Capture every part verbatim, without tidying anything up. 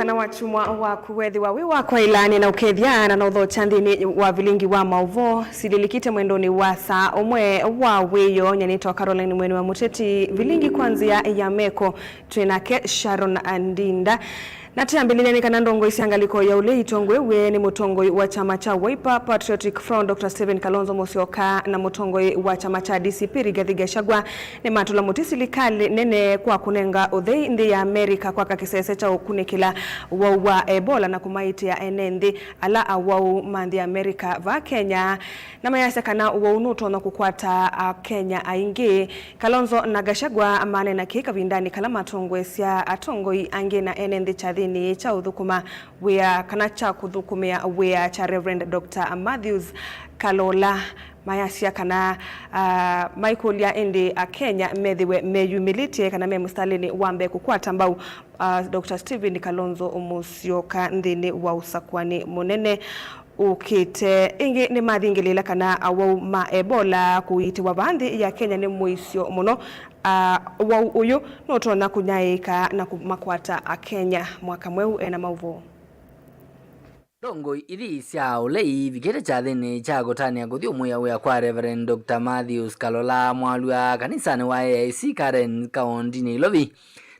Na wakyumwa waku wethĩwa wĩ wa kwaĩla, nĩnaũkethya na naũthokya nthĩnĩ wa vilingi wa maũvoo sililikite mwendonĩ wa saa ũmwe wa wĩoo. Nyanĩtwa Caroline Mweni wa Mũteti, vilingi kwa nzĩa ya meko twĩ nake Sharon Ndinda. Na twĩambĩlĩlya nĩ kana ndongoi sya ngalĩko ya ũlei itongoew'e nĩ mũtongoi wa kyama kya Wiper Patriotic Front, Doctor Stephen Kalonzo Musyoka, na mũtongoi wa kyama kya D C P, Rigathi Gachagua, nĩmatũla mũtĩ silikalĩ nene kwa kũnenga ũthei nthĩ ya Amerika kwaka kĩsese kya ũkunĩkĩla ũwau wa Ebola na kũmaitĩa ene nthĩ ala awau ma nthĩ ya Amerika vaa Kenya, na mayasya kana ũwau nũtonya kũkwata Akenya aingĩ. Kalonzo na Gachagua maneena kĩĩ kavindanĩ kala matongoesya atongoi angĩ na ene nthĩ kyathĩnĩ kya ũthũkũma wĩa kana kya kũthũkũmĩa wĩa kya Reverend Doctor Matthews Kalola. Mayasya kana, ah, maikũlya ĩndĩ Akenya methĩwe meyumĩlĩtye kana me mũsitalĩnĩ wa mbee kũkwata mbau, ah, Doctor Stephen Kalonzo Musyoka nthĩnĩ wa ũsakũanĩ mũnene ũkĩte. Ĩngĩ nĩmathingĩlĩĩla kana awau ma Ebola kũiitĩwa vaa nthĩ ya Kenya nĩ mũisyo mũno. Ah, ũwau ũyũ nũtonya kũnyaĩĩka na kũmakwata Akenya. Mwaka Mweũ ena maũvoo. Ndongoi ithi sya ũlei ivikĩte kyathĩnĩ kya kũtanĩa kũthyũmũĩa wĩa kwa Reverend Doctor Matthews Kalola, mwalw'a kanisanĩ wa A I C Karen kaũndinĩ Ilovi,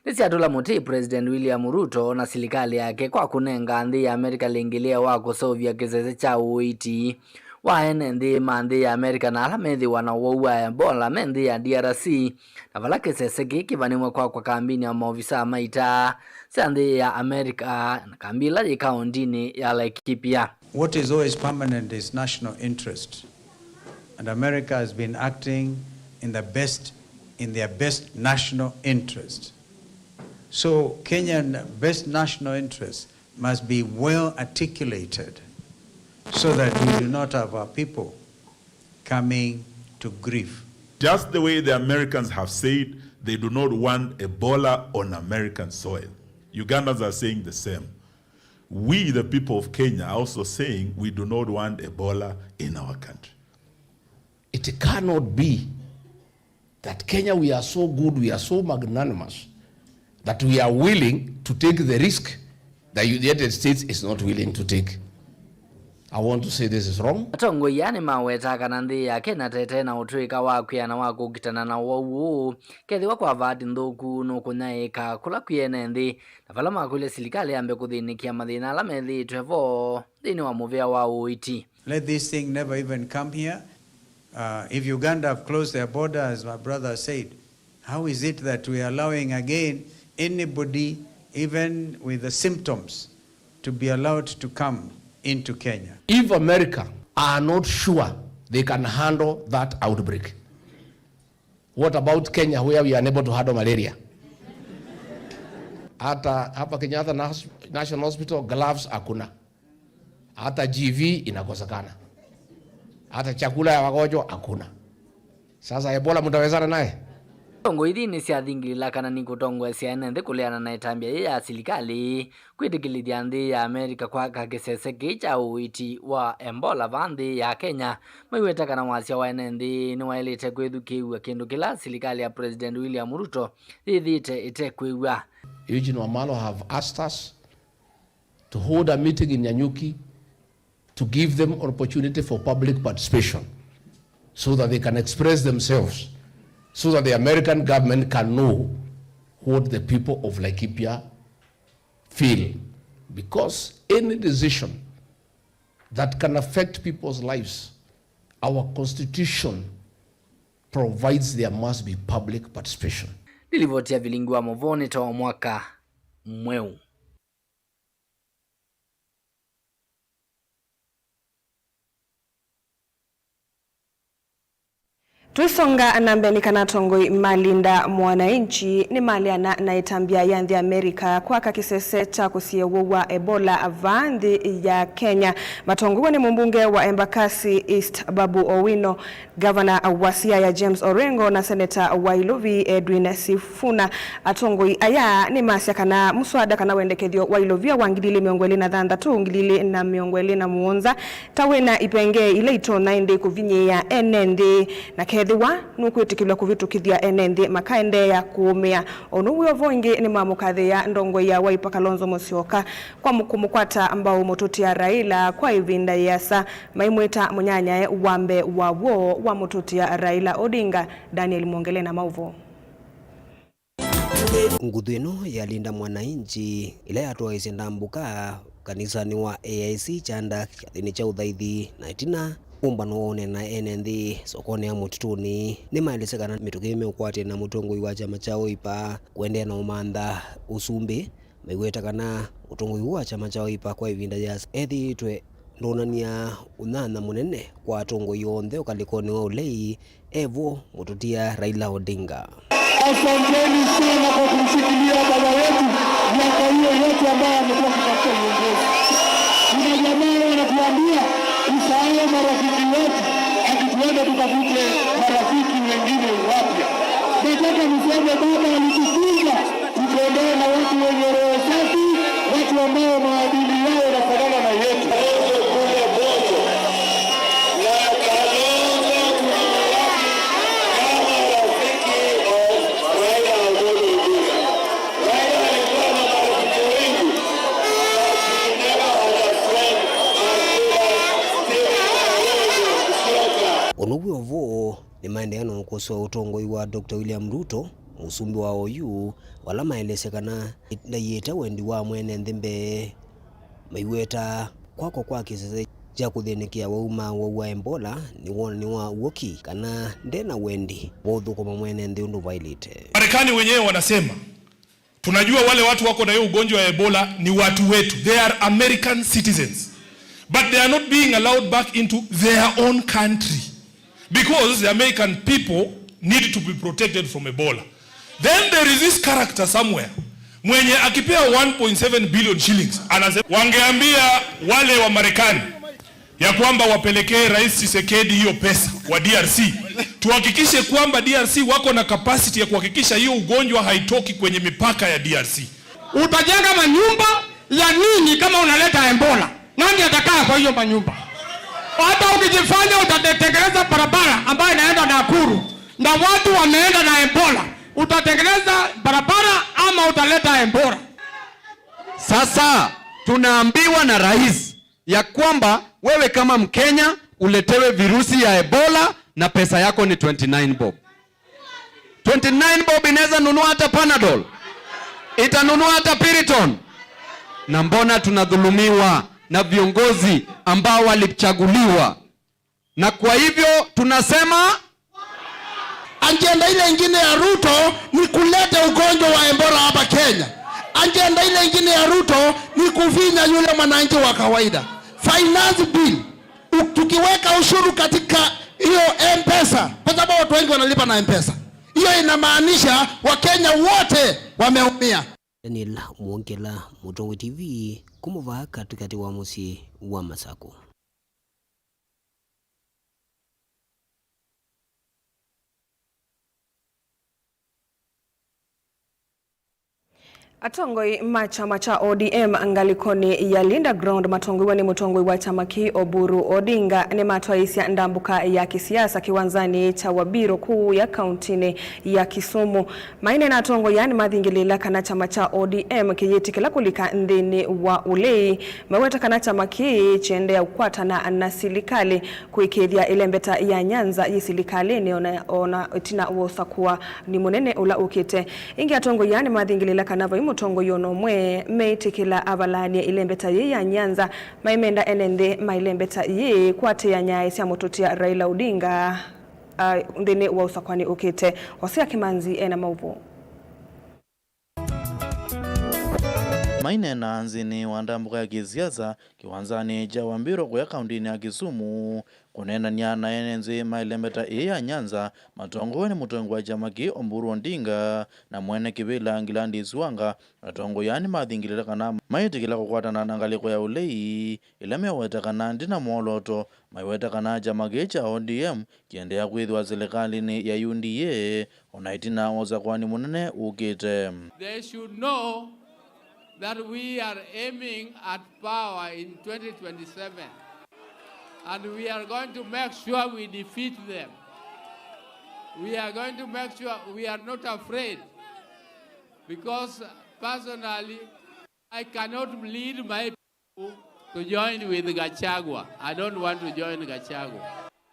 nĩsyatũla mũtĩ President William Ruto na silikalĩ yake kwa kũnenga nthĩ ya Amerika lĩngĩlĩo wa kũseũvya kĩsese kya ũiiti wa ene nthĩ ma nthĩ ya Amerika na ala methĩwa na ũwau wa Ebola me nthĩ ya D R C, na vala kĩsese kĩĩ kĩvanĩw'e kwakwa kambinĩ ya maovisaa ma ita sya nthĩ ya Amerika na kambi ĩla yĩ kaũndinĩ ya Laikipia. What is always permanent is national interest. And America has been acting in the best, in their best national interest. So Kenyan best national interest must be well articulated so that we do not have our people coming to grief. Just the way the Americans have said they do not want Ebola on American soil, Ugandans are saying the same. We, the people of Kenya, are also saying we do not want Ebola in our country. It cannot be that Kenya, we are so good, we are so magnanimous, that we are willing to take the risk that the United States is not willing to take. I want to say this is wrong. Atongoi aa nĩmawetaa kana nthĩ ya Kenya tete na ũtw'ĩka wa kwĩana wa kũkitana na ũwau ũũ, kethĩwa kwa vaati nthũku nũkũnyaĩĩka kũla kwĩ ene nthĩ, na vala makũlya silikalĩ yambe kũthĩnĩkĩa mathĩna ala methĩĩtwe vo nthĩnĩ wa mũvĩa wa ũiiti. Let this thing never even come here. Uh, if Uganda have closed their border, as my brother said, how is it that we are allowing again anybody, even with the symptoms, to be allowed to come into Kenya? If America are not sure they can handle that outbreak, what about Kenya, where we are unable to handle malaria? Hata hapa Kenyatta Nas-, National Hospital, gloves hakuna. Hata G V inakosekana. Hata chakula ya wagonjwa hakuna. Sasa Ebola mtawezana naye? Ndongoi ithi nĩsyathingĩlĩla kana nĩkũtongoesya ene nthĩ kũleana na ĩtambya yĩĩ ya silikalĩ kwĩtĩkĩlĩthya nthĩ ya Amerika kwaka kĩsese kĩĩ kya ũiiti wa Ebola vaa nthĩ ya Kenya, maiweta kana wasya wa ene nthĩ nĩwaĩlĩte kwĩthukĩĩw'a, kĩndũ kĩla silikalĩ ya President William Ruto yĩthĩĩte ĩtekwĩw'a. Eugene Wamalwa have asked us to hold a meeting in Nanyuki to give them an opportunity for public participation so that they can express themselves, so that the American government can know what the people of Laikipia feel. Because any decision that can affect people's lives, our constitution provides there must be public participation. Nĩ livoti ya vilingi wa mũvoo nĩ ta wa mwaka mweũ. Tũisonga na mbee nĩ kana atongoi ma Linda Mwananchi nĩmaleana na ĩtambya ya nthĩ Amerika kwaka kĩsese kya kũsiĩa ũwau wa Ebola vaa nthĩ ya Kenya. Matongoew'e nĩ mũmbunge wa Embakasi East Babu Owino, Gavana wa Siaya James Orengo na Seneta wa Ilovi Edwin Sifuna. Atongoi aya nĩmasya kana mũswada kana wendekethyo wa ilovia wa ngili ili mĩongo ĩlĩ na thanthatũ, ngili ili na mĩongo ĩlĩ na mũonza ta wĩna ipengee ila itonya ĩndĩ kũvinyĩĩa ene nthĩ na kethĩwa Ethĩwa nũkwĩtĩkĩlw'a kũvĩtũkĩthya ene nthĩ makaendeea kũũmĩa. Ũndũ wĩ o vo ĩngĩ nĩmamũkathĩĩa ndongoi ya Wiper Kalonzo Musyoka kwa mũ-, kũmũkwata mbau mũtũtia Raila kwa ĩvinda yĩasa, maimwĩta mũnyanyae wa mbee wa w'o wa mũtũtia Raila Odinga. Daniel Mwongele na maũvoo. Nguthu ĩno ya Linda Mwananchi, ĩla yatwaĩĩsye ndambũka kanisanĩ wa A I C Kyanda kyathĩnĩ kya ũthaithi, na ĩtina ũmbano wa ũneena ene nthĩ sokonĩ ya Mũtitũnĩ, nĩmaelesya kana mĩtũkĩ meũkwatĩana na mũtongoi wa kyama kya Wiper kũendeea na ũmantha ũsumbĩ, maiweta kana ũtongoi ũũ wa kyama kya Wiper kwa ĩvinda yĩasa ethĩĩtwe ndũnanĩa ũnyanya mũnene kwa atongoi onthe ũkalĩkonĩ wa ũlei, e vo mũtũtia Raila Odinga. Asanteni sana kwa kumshikilia baba yetu miaka hiyo yote ambayo amekuwa akitafuta uongozi. Kuna jamaa wanatuambia tusae marafiki wetu, ati tuende tutafute marafiki wengine wapya. Nataka niseme baba alitufunza tutembee na watu wenye roho safi, watu ambao maadili yao yanafanana na yetu. Kalonzo kule Bondo na Kalonzo tulimlaki kama rafiki of Raila Amolo Odinga. Raila alikuwa na marafiki wengi, but he never had a friend as good as Stephen Kalonzo Musyoka. Ũndũ wĩ o vo, nĩmaendeea na ũkosoa ũtongoi wa Doctor William Ruto, mũsumbĩ wa oyu, vala maelesya kana ndaiĩte wendi wa mwene nthĩ mbee, maiweta kwakwa kwa kĩsese kya kũthĩnĩkĩa wau ma wau wa Ebola nĩ wonany'o wa ũoki kana nde na wendi wa ũthũkũma mwene nthĩ ũndũ vaĩlĩte. Marekani wenyewe wanasema, "Tunajua wale watu wako na hiyo ugonjwa ya Ebola ni watu wetu. They are American citizens. But they are not being allowed back into their own country." Because the American people need to be protected from Ebola. Then there is this character somewhere mwenye akipewa one point seven billion shillings anasema, wangeambia wale wa Marekani ya kwamba wapelekee Rais Tshisekedi hiyo pesa wa D R C, tuhakikishe kwamba D R C wako na capacity ya kuhakikisha hiyo ugonjwa haitoki kwenye mipaka ya D R C. Utajenga manyumba ya nini kama unaleta Ebola? Nani atakaa kwa hiyo manyumba? Hata ukijifanya utatengeneza barabara ambayo inaenda Nakuru na watu wameenda na Ebola, utatengeneza barabara ama utaleta Ebola? Sasa tunaambiwa na rais ya kwamba wewe kama Mkenya uletewe virusi ya Ebola na pesa yako ni twenty nine bob. Twenty nine bob inaweza nunua hata Panadol, itanunua hata Piriton. Na mbona tunadhulumiwa na viongozi ambao walichaguliwa? Na kwa hivyo tunasema agenda ile ingine ya Ruto ni kuleta ugonjwa wa Ebola hapa Kenya. Agenda ile ingine ya Ruto ni kufinya yule mwananchi wa kawaida. Finance bill, u-, tukiweka ushuru katika hiyo M-Pesa, kwa sababu watu wengi wanalipa na M-Pesa, hiyo inamaanisha Wakenya wote wameumia. Daniel Mwongela, Mũtongoi T V, kuma vaa katĩkatĩ wa mũsyĩ wa Masakũ. Atongoi ma kyama kya O D M ngalĩkonĩ ya Linda Ground matongoew'e nĩ mũtongoi wa kyama kĩĩ Oburu Odinga nĩmatwaĩĩsya ndambũka ya kĩsiasa kĩwanzanĩ kya Wabiro kũu ya kauntinĩ ya Kisumu. Maineena atongoi aa nĩmathingĩlĩĩla kana kyama kya O D M kĩyĩtĩkĩla kũlika nthĩnĩ wa ũlei. Maweta kana kyama kĩĩ kĩendeea kũkwatana na silikalĩ kũĩkĩĩthya ĩlembeta ya Nyanza yĩ silikalĩnĩ ona, ona ĩtina wa ũsakũani mũnene ũla ũkĩte. Ĩngĩ atongoi aa nĩmathingĩlĩĩla kana vai mũtongoi ona ũmwe meĩtĩkĩla avalaany'e ĩlembeta yĩĩ ya Nyanza, maimenda ene nthĩ ma ĩlembeta yĩĩ kũatĩĩa nyaĩ sya mũtũtia Raila Odinga, a, nthĩnĩ wa ũsakũani ũkĩte. Hosea Kĩmanzi ena maũvoo. Maineena nzĩnĩ wa ndambũka ya kĩsiasa kĩwanzanĩ kya Wabiro kũya kauntinĩ ya Kisumu, kũneenany'a na ene nthĩ ma ĩlembeta ĩĩ ya Nyanza, matongoew'e nĩ mũtongoi wa kyama kĩĩ Oburu Odinga na mwene kĩvĩla Gladys Wanga, atongoi aa nĩmathingĩlĩĩla kana maĩtĩkĩla kũkwatana na ngalĩko ya ũlei ĩla meweta kana ndĩna mwolooto, maiweta kana kyama kĩĩ kya O D M kĩendeea kwĩthĩwa silikalĩnĩ ya U D A ona ĩtina wa ũsakũani mũnene ũkĩte. They should know that we are aiming at power in twenty twenty-seven, and we are going to make sure we defeat them. We are going to make sure we are not afraid, because personally, I cannot lead my people to join with Gachagua. I don't want to join Gachagua.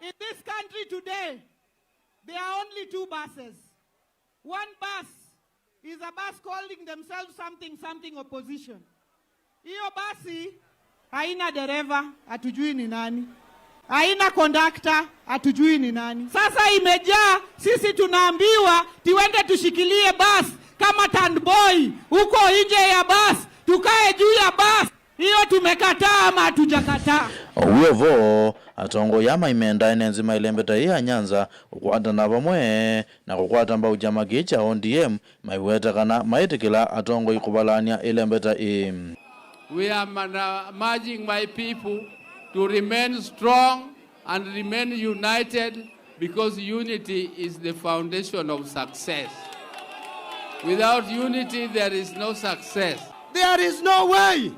In this country today, there are only two buses. One bus is a bus calling themselves something, something opposition. Hiyo basi haina dereva, hatujui ni nani. Haina kondakta, hatujui ni nani. Sasa imejaa, sisi tunaambiwa tuende tushikilie bus kama tandboy huko nje ya bus, tukae juu ya bus. Hiyo tumekataa ama hatujakataa? W'o vo, atongoi aa maimenda ene nthĩ ma ĩlembeta ĩĩ ya Nyanza kũkwatana vamwe na kũkwata mbau kyama kĩĩ kya O D M, maiweta kana maĩtĩkĩla atongoi kũvalany'a ĩlembeta ĩĩ. We are mana-, urging my people to remain strong and remain united, because unity is the foundation of success. Without unity, there is no success. There is no way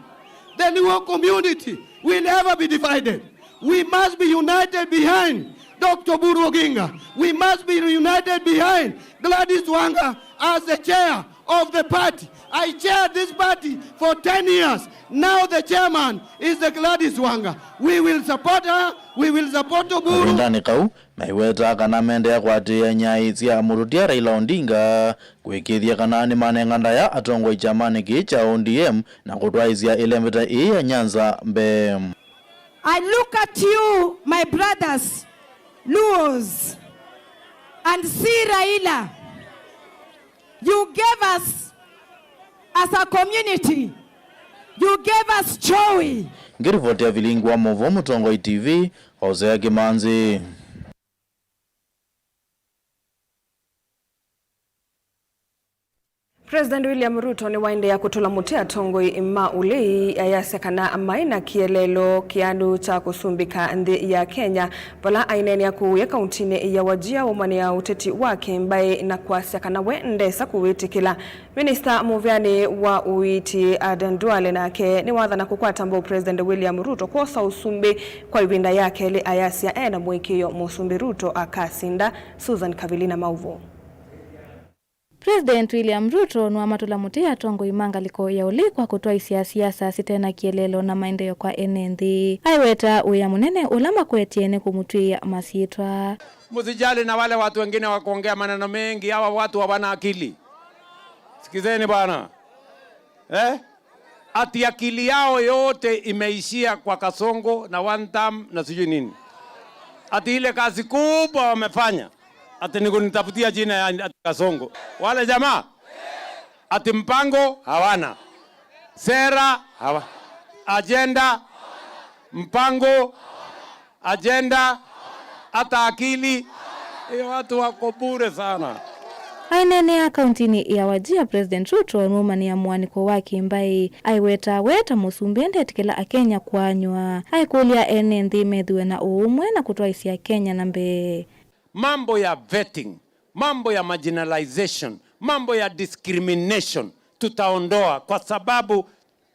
the Luo community will ever be divided. We must be united behind Doctor Oburu Oginga. We must be united behind Gladys Wanga as the chair of the party. I chaired this party for ten years. Now the chairman is the Gladys Wanga. We will support her. We will support Oburu. Kavindanĩ kau, maiwetaa kana meendeea kũatĩĩa nyai sya mũtũtia Raila Odinga, kũĩkĩĩthya kana nĩmanenga ndaya atongoi kyamanĩ kĩĩ kya O D M na kũtwaĩĩsya ĩlembeta ĩĩ ya Nyanza mbee. I look at you, my brothers, Luos, and see Raila. You gave us, as a community, you gave us joy. Ngĩrivoti ya vilingi wa maũvoo Mũtongoi T V, Hosea Kĩmanzi. President William Ruto nĩwaendeea kũtũla mũtĩ atongoi ma ũlei, ayasya kana maĩ na kĩeleelo kĩandũ kya kũsumbĩka nthĩ ya Kenya, vala aineenea kũũya kauntinĩ ya Wajir aumanĩa ũteti wake mbaĩ na kwasya kana we ndesa kũwĩtĩkĩla. Minista mũvĩanĩ wa ũiiti Aden Duale nake nĩwathana kũkwata mbau President William Ruto kwosa ũsumbĩ kwa ĩvinda ya kelĩ, ayasya ena mũĩkĩĩo Mũsumbĩ Ruto akasinda. Susan Kavili na maũvoo. President William Ruto nĩwamatũla mũtĩ atongoi ma ngalĩko ya ũlei kwa kũtwaĩsya siasa site na kĩeleelo na maendeeo kwa ene nthĩ. Aiweta wĩa mũnene ũla makwetye nĩ kũmũtw'ĩĩa masyĩtwa. Msijali na wale watu wengine wa kuongea maneno mengi, hawa watu hawana akili. Sikizeni bwana. Eh? Ati akili yao yote imeishia kwa Kasongo na one term na sijui nini. Ati ile kazi kubwa wamefanya, ati ni kunitafutia jina ya ati Kasongo. Wale jamaa, ati mpango hawana. Sera hawa-, agenda, mpango, agenda, hata akili. Hiyo watu wako bure sana. Aineenea kauntinĩ ya Wajir, President Ruto nũmanĩa mũanĩko wa kĩmbaĩ. Aiweta we ta mũsumbĩ ndetĩkĩla Akenya kũanywa. Aikũlya ene nthĩ methĩwe na ũũmwe na kũtwaĩsya Kenya na mbee. Mambo ya vetting, mambo ya marginalization, mambo ya discrimination tutaondoa, kwa sababu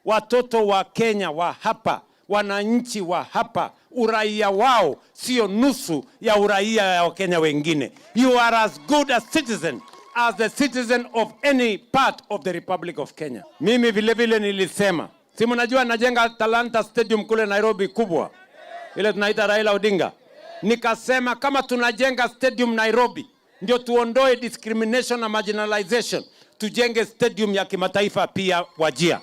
watoto wa Kenya wa hapa, wananchi wa hapa, uraia wao sio nusu ya uraia ya Wakenya wengine. You are as good a citizen as the citizen of any part of the Republic of Kenya. Mimi vile vile nilisema, si mnajua najenga Talanta Stadium kule Nairobi kubwa, ile tunaita Raila Odinga. Nikasema kama tunajenga stadium Nairobi, ndio tuondoe discrimination na marginalization, tujenge stadium ya kimataifa pia Wajir.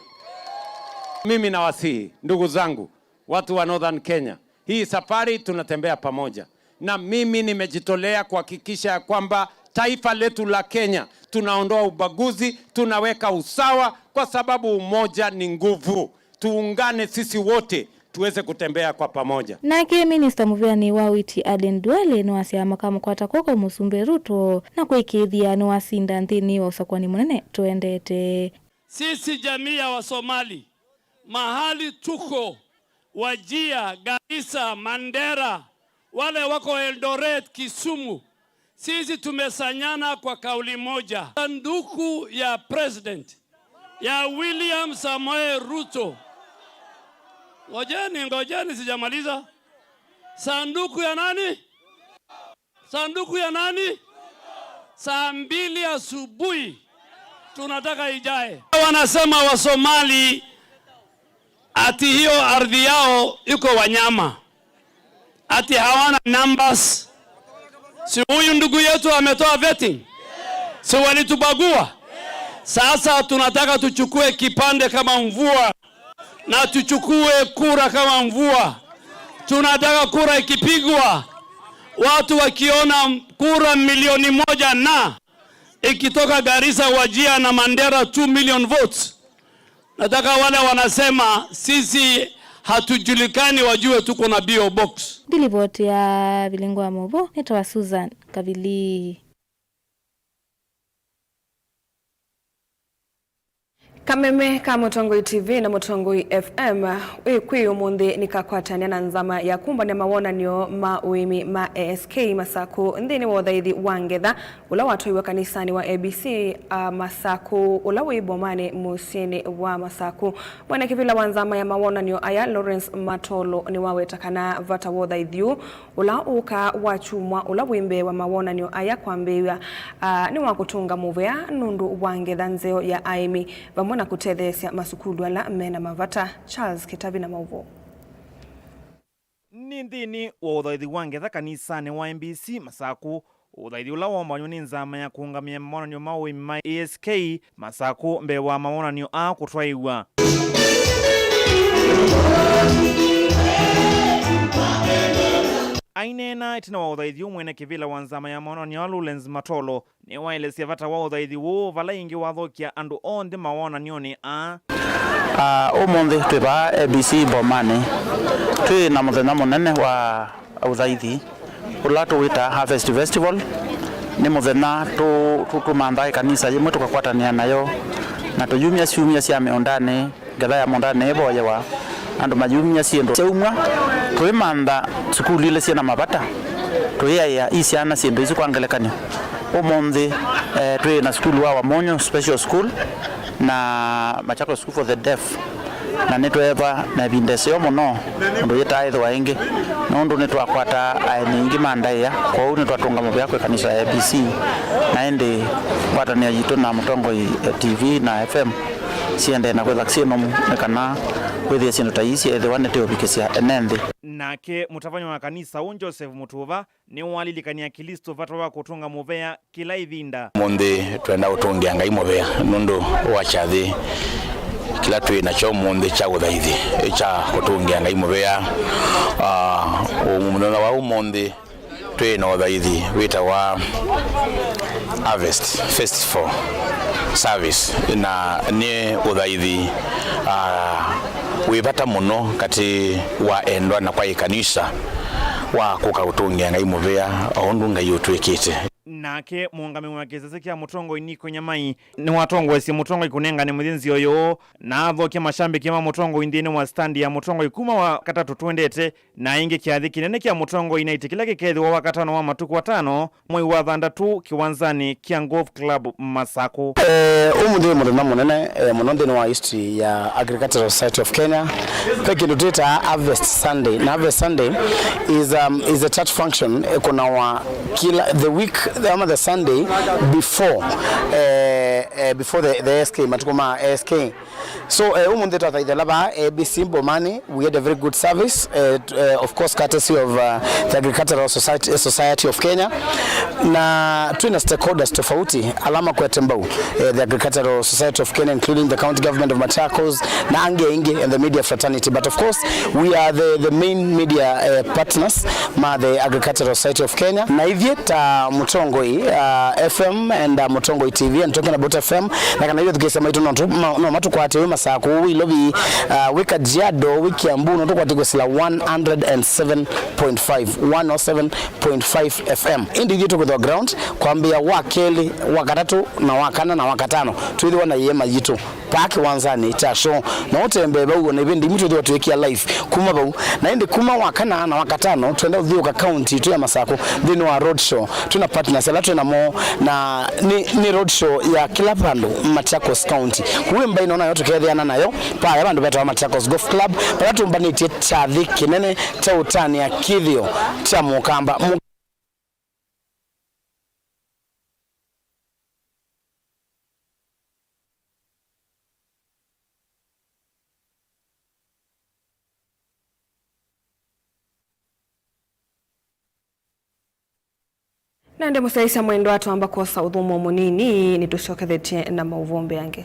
Mimi nawasihi, ndugu zangu, watu wa Northern Kenya, hii safari tunatembea pamoja. Na mimi nimejitolea kuhakikisha ya kwamba taifa letu la Kenya tunaondoa ubaguzi, tunaweka usawa, kwa sababu umoja ni nguvu. Tuungane sisi wote tuweze kutembea kwa pamoja. Nake minista mũvĩanĩ wa ũiiti Aden Duale nĩwasya makamũkwata kw'oko Mũsumbĩ Ruto na kũĩkĩĩthya nĩwasinda nthĩnĩ wa ũsakũani mũnene tũendete. Sisi jamii ya Wasomali, mahali tuko, Wajir, Garissa, Mandera, wale wako Eldoret, Kisumu, sisi tumesanyana kwa kauli moja. Sanduku ya president ya William Samoei Ruto. Ngojeni, ngojeni, sijamaliza. Sanduku ya nani? Sanduku ya nani? Saa mbili asubuhi tunataka ijae. Wanasema Wasomali ati hiyo ardhi yao iko wanyama, ati hawana numbers. Si huyu ndugu yetu ametoa vetting? Si walitubagua? Sasa tunataka tuchukue kipande kama mvua, na tuchukue kura kama mvua. Tunataka kura ikipigwa, watu wakiona kura milioni moja na ikitoka Garissa, Wajir na Mandera, two million votes. Nataka wale wanasema sisi hatujulikani wajue tuko na P O Box. Ndilivoti ya vilingo ya movo nĩtawa Susan Kavili. Kameme ka Mũtongoi T V na Mũtongoi F M wĩ kwĩ ũmũnthĩ nĩkakwatany'a na nzama ya kumbany'a mawonany'o ma ũĩmi ma A S K Masakũ nthĩnĩ wa ũthaithi wa ngetha ũla watwaiwe kanisanĩ wa A B C, a, Masakũ, ũla wĩ Bomanĩ mũsyĩnĩ wa Masakũ. Mwene kĩvĩla wa nzama ya mawonany'o aya, Lawrence Matolo, nĩwaweta kana vata wa ũthaithi ũũ, ũla ũũkaa Wakyumwa, ũla wĩ mbee wa mawonany'o aya kwambĩĩw'a, a, nĩ wa kũtũnga mũvea nũndũ wa ngetha nzeo ya aĩmi, vamwe na kũtetheesya masukulu ala mena mavata. Charles Kĩtavi na maũvoo. Nĩ nthĩnĩ wa ũthaithi wa ngetha kanisanĩ wa M B C Masakũ, ũthaithi ũla woombanywa nĩ nzama ya kũũngamĩa mawonany'o ma ũĩmi ma A S K Masakũ mbee wa mawonany'o aa kũtwaĩw'a. Aineena ĩtina wa ũthaithi ũũ, mwene kĩvĩla wa nzama ya mawonany'o aa, Lawrence Matolo, nĩwaelesya vata wa ũthaithi ũũ, vala ĩngĩ wathokya andũ onthe mawonany'onĩ aa. Ah, ũmũnthĩ twĩ vaa A B C Bomanĩ, twĩ na mũthenya mũnene wa ũthaithi ũla tũwĩtaa Harvest Festival. Nĩ mũthenya tũ-, tũ-, tũmanthaa ĩkanisa yĩmwe tũkakwatanĩa nayo, na tũyumya syumya sya mĩũndanĩ. Ngetha ya mũũndanĩ nĩĩvoyewa, andũ mayumya syĩndũ syaumw'a. Tũimantha sukulu ilĩ syĩ na mavata, tũiaĩa i syana syĩndũ isu. Kwa ngelekany'o, ũmũnthĩ, eh, twĩ na sukulu wa Wamunyu Special School na Machakos School for the Deaf, na nĩtweeva na ĩvinda ĩseo mũno ũndũ yĩtaaĩthĩwa ĩngĩ, nũndũ nĩtwakwata aeni aingĩ ma ndaĩa. Kwoou nĩtwatũnga mũvea kwĩ kanisa ya A B C, na ĩndĩ ngwatanĩo yitũ na Mũtongoi, eh, T V na F M siendee na kwĩthwa syĩ nomu, nĩ kana kwĩthĩe syĩndũ ta ii syeethĩwa nĩtũũvikĩsya ene nthĩ. Nake mũtavany'a wa kanisa ũũ, Joseph Mũtũva, nĩwalilikany'a Aklĩsto vata wa kũtũnga mũvea kĩla ĩvinda. Ũmũnthĩ twenda kũtũngĩa Ngai mũvea nũndũ wa kyathĩ kĩla twĩ nakyo ũmũnthĩ kya ũthaithi, kya kũtũngĩa Ngai mũvea. Ah, mũthenya wa ũmũnthĩ twĩ na ũthaithi wĩtawa Harvest Festival Service, na nĩ ũthaithi, ah, wĩ vata mũno katĩ wa endwa na kwa ĩkanisa wa kũka kũtũngĩa Ngai mũvea o ũndũ Ngai ũtwĩkĩte. Nake mũũngamĩi wa kĩsese kya Mũtongoi Nico Nyamai nĩwatongoesye Mũtongoi kũnengane mũthĩ nzĩa ũyũ, na athokya mashambiki ma Mũtongoi nthĩnĩ wa stand ya Mũtongoi kuma Wakatatũ twendete, na ĩngĩ kyathĩ kĩnene kya Mũtongoi Night kĩla kĩkethĩwa Wakatano wa matukũ atano mwei wa thanthatũ kĩwanzanĩ kya Golf Club Masakũ. Eh, ũmũnthĩ nĩ mũthenya mũnene, eh, mũno nthĩnĩ wa history ya Agricultural Society of Kenya. Ve kĩndũ twĩtaa Harvest Sunday, na Harvest Sunday is, um, is a church function ĩkũnawa kila, the week, ama the Sunday before, eh, eh, before the, the A S K, matukũ ma A S K. So, eh, ũmũnthĩ twathaitha vaa A B C Bomanĩ, we had a very good service, eh, t-, eh, of course, courtesy of, uh, the Agricultural Society, Society of Kenya. Na twĩ na stakeholders tofauti, ala makwete mbau, eh, the Agricultural Society of Kenya, including the County Government of Machakos, na angĩ aingĩ, and the media fraternity. But of course, we are the, the main media, eh, partners ma the Agricultural Society of Kenya. Na ithyĩ ta Mũtongoi, uh, F M and, uh, Mũtongoi T V, and talking about F M, na kana ithyĩ athukĩĩsya maitũ no tu-, ma-, no matũkwate wĩ Masakũ, wĩ Ilovi, uh, wĩ Kajiado, wĩ Kiambu, no tũkwate kwĩsĩla one hundred and seven point five, one oh seven point five F M. Ĩndĩ ithyĩ tũkwĩthwa ground kwambĩĩa wa kelĩ, wa katatũ, na wa kana, na wa katano, twĩthĩwa na ĩema yitũ paa kĩwanzanĩ kya show. Na ũtembee vau, ona ĩvĩndĩ imwe twĩthĩwa twĩkĩa live kuma vau. Na ĩndĩ kuma wa kana na wa katano, twenda ũthiũka kaunti itũ ya Masakũ nthĩnĩ wa road show. Twĩ na partners ala twĩ namo, na nĩ, nĩ road show ya kĩla vandũ Machakos County. Kũu ĩmbaĩ nona yo tũkeethĩana nayo, paya vandũ vetawa Machakos Golf Club, vala tũmbanĩtye kyathĩ kĩnene kya ũtanĩa kĩthĩo kya Mũkamba. Mũ- Na ĩndĩ mũsyaĩĩsya mwendwa, twamba kwosa ũthũmũo mũnini, nĩtũsyokethetye na maũvoo mbeange.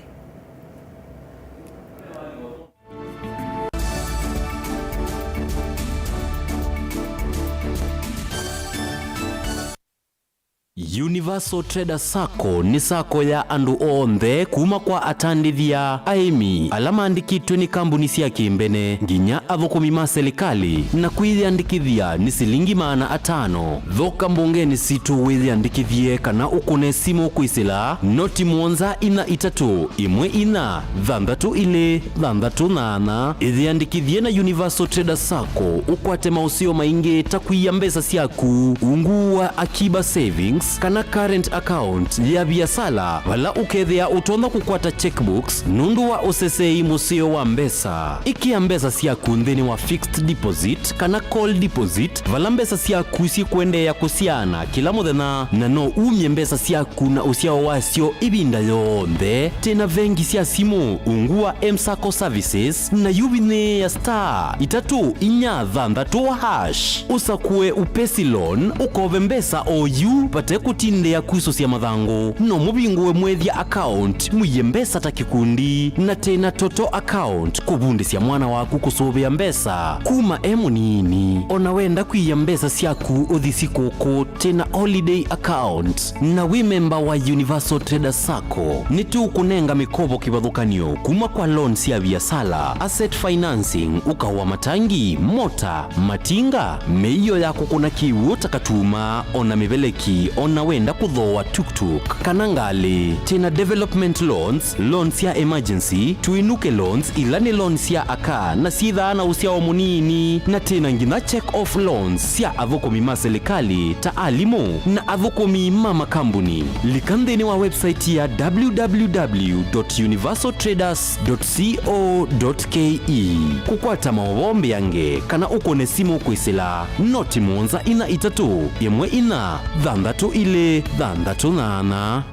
Universal Trader Sacco nĩ sacco ya andũ onthe, kuma kwa atandĩthya, aĩmi, ala maandĩkĩtwe nĩ kambuni sya kĩmbene, nginya athũkũmi ma silikalĩ, na kwĩyĩandĩkĩthya nĩ silingi maana atano. Thoka mbongenĩ sitũ wĩyĩandĩkĩthye kana ũkũne simũ kwĩsĩla noti mũonza inya itatũ ĩmwe inya thanthatũ ilĩ thanthatũ nyanya. Ĩyĩandĩkĩthye na Universal Trader Sacco ũkwate maũseo maingĩ ta kũia mbesa syaku ungu wa Akiba Savings kana current account ya viasala, vala ũkethĩa ũtonya kũkwata checkbooks nũndũ wa ũseseei mũseo wa mbesa. Ĩkĩa mbesa syaku nthĩnĩ wa fixed deposit kana call deposit, vala mbesa syaku syĩkũendeea kũsyaana kĩla mũthenya, na no umye mbesa syaku na ũsyao wasyo ĩvinda yonthe. Twĩ na vengi sya simũ ungu wa M-Sacco Services, na yu vinyĩĩa star itatũ inya thanthatũ hash, ũsakũe Upesi Loan, ũkove mbesa o yu vate kũtindĩa kusũsya mathangũ. No mũvingũe mwĩthya account, mũie mbesa ta kĩkundi, na twĩ na Toto account, kũvundĩsya mwana waku kũsũvĩa mbesa kuma e mũnini. O na wenda kwĩia mbesa syaku ũthi sikũkũ, twĩ na holiday account. Na wĩ memba wa Universal Trader Sacco, nĩtũkũnenga mĩkovo kĩvathũkany'o kuma kwa loan sya viasala, asset financing, ũkaũ wa matangi, mota, matinga, mĩio ya kũkũna kĩw'ũ ta katuma, o na mĩveleki, o na wenda kũthooa tuktuk kana ngalĩ. Twĩ na development loans, loan sya emergency, tũinũke loans, ila nĩ loan sya aka na syĩthaa na ũsyao mũnini, na twĩ na nginya check off loans sya athũkũmi ma silikalĩ ta alimũ na athũkũmi ma makambuni. Lika nthĩnĩ wa website ya w w w dot universal traders dot co dot k e kũkwata maũvoo mbeange kana ũkũne simũ kwĩsĩla noti mũonza inya itatũ ĩmwe inya thanthatũ ilĩ thanthatũ nyanya.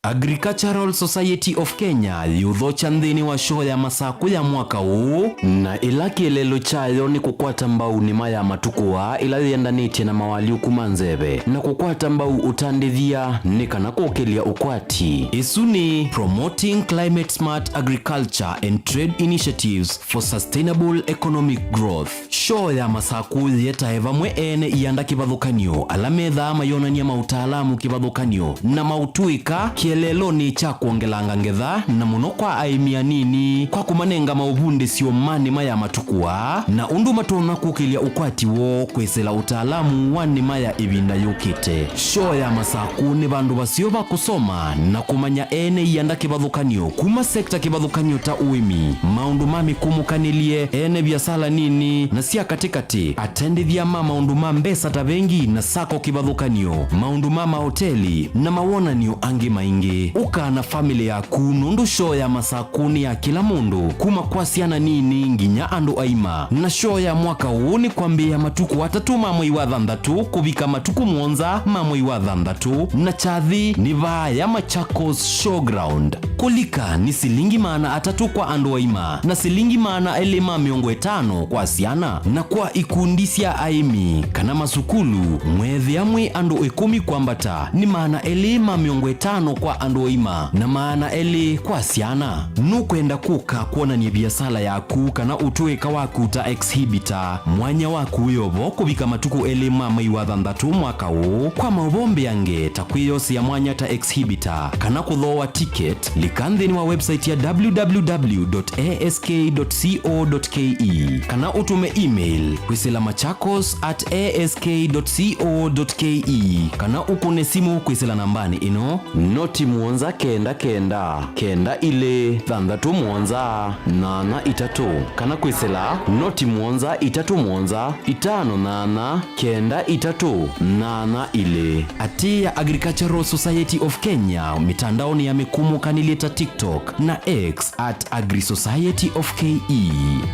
Agricultural Society of Kenya yĩũthokya nthĩnĩ wa shoo ya Masakũ ya mwaka ũũ, na ĩla kĩeleelo kyayo nĩ kũkwata mbau nĩma ya matukũ aa ĩla yĩendanĩtye na mawalyũku ma nzeve, na kũkwata mbau ũtandĩthya nĩ kana kũkĩlya ũkwati. Ĩsu nĩ Promoting Climate Smart Agriculture and Trade Initiatives for Sustainable Economic Growth. Shoo ya Masakũ yĩetae vamwe ene ianda kĩvathũkany'o ala methaa mayonany'a maũtaalamu kĩvathũkany'o na maũtũĩka kĩeleelonĩ kya kwongelanga ngetha, na mũno kwa aĩmi anini, kwa kũmanenga maũvundĩsyo ma nĩma ya matukũ aa na ũndũ matonya kũkĩlya ũkwati woo kwĩsĩla ũtaalamu wa nĩma ya ĩvinda yũkĩte. Shoo ya Masakũ nĩ vandũ vaseo va kũsoma na kũmanya ene ianda kĩvathũkany'o kuma sekta kĩvathũkany'o ta ũĩmi, maũndũ ma mĩkũmũkanĩlye, ene viasala nini na sya katĩkatĩ, atendĩthya ma maũndũ ma mbesa ta vengi na sako kĩvathũkany'o, maũndũ ma maoteli, na mawonany'o angĩ maingĩ. Ũka na famĩlĩ yaku, nũndũ shoo ya Masakũ nĩ ya kĩla mũndũ, kuma kwa syana nini nginya andũ aima. Na shoo ya mwaka ũũ nĩ kwambĩĩa matukũ atatũ ma mwei wa thanthatũ kũvika matukũ mũonza ma mwei wa thanthatũ, na kyathĩ nĩ vaaya Machakos Showground. Kũlika nĩ silingi maana atatũ kwa andũ aima na silingi maana elĩ ma mĩongo ĩtano kwa syana, na kwa ikundi sya aĩmi kana masukulu, mweethĩa mwĩ andũ ĩkũmi kwambata, nĩ maana elĩ ma mĩongo ĩtano kwa andũ aima na maana elĩ kwa syana. Nũkwenda kũka kwonany'a viasala yaku kana ũtũĩka waku ta exhibitor? Mwanya waku wĩ o vo kũvika matukũ elĩ ma mwei wa thanthatũ mwaka ũũ. Kwa maũvoo mbeange ta kwĩyosea mwanya ta exhibitor kana kũthooa ticket, lika nthĩnĩ wa website ya w w w dot a s k dot co dot k e kana ũtũme email kwĩsĩla machakos at a s k dot co dot k e kana ũkũne simũ kwĩsĩla nambanĩ ĩno: noti mũonza kenda kenda kenda ilĩ thanthatũ mũonza nyanya itatũ, kana kwĩsĩla noti mũonza itatũ mũonza itano nyanya kenda itatũ nyanya ilĩ. Atĩĩa Agricultural Society of Kenya mĩtandaonĩ ya mĩkũmũkanĩlye ta TikTok na X at Agri Society of K E.